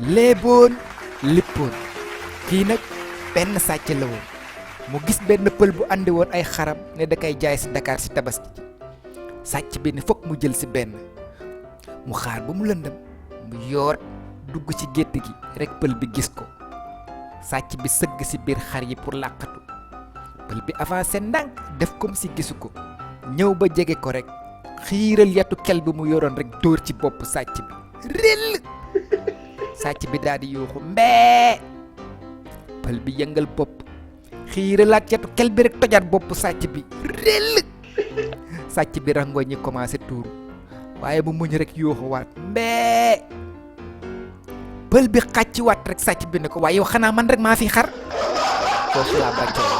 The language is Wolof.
léeboon lippoon kii nag benn sàcc la woon mu gis benn pël bu andi woon ay xaram ne da koy jaay si Dakar si tabaski sàcc bi ne fokk mu jël si benn mu xaar ba mu lëndëm mu yoor dugg ci gétt gi rekk pël bi gis ko sàcc bi sëgg si biir xar yi pour làqatu pël bi avancé ndànk def comme si gisu ko ñëw ba jege ko rekk xiiral yatu kel bi mu yoroon rekk dóor ci bopp sàcc bi réll sàcc bi daal di yuuxu mbee pël bi yëngal bopp xiiralaat yatu kel bi rekk tojaat bopp sàcc bi réll sàcc bi rangooñ ñi commencé tuuru waaye mu muñ rekk yuuxu waat mbee pël bi xàcc waat rekk sàcc bi ne ko waaye yow xanaa man rekk maa fi xar foofu laa bàccee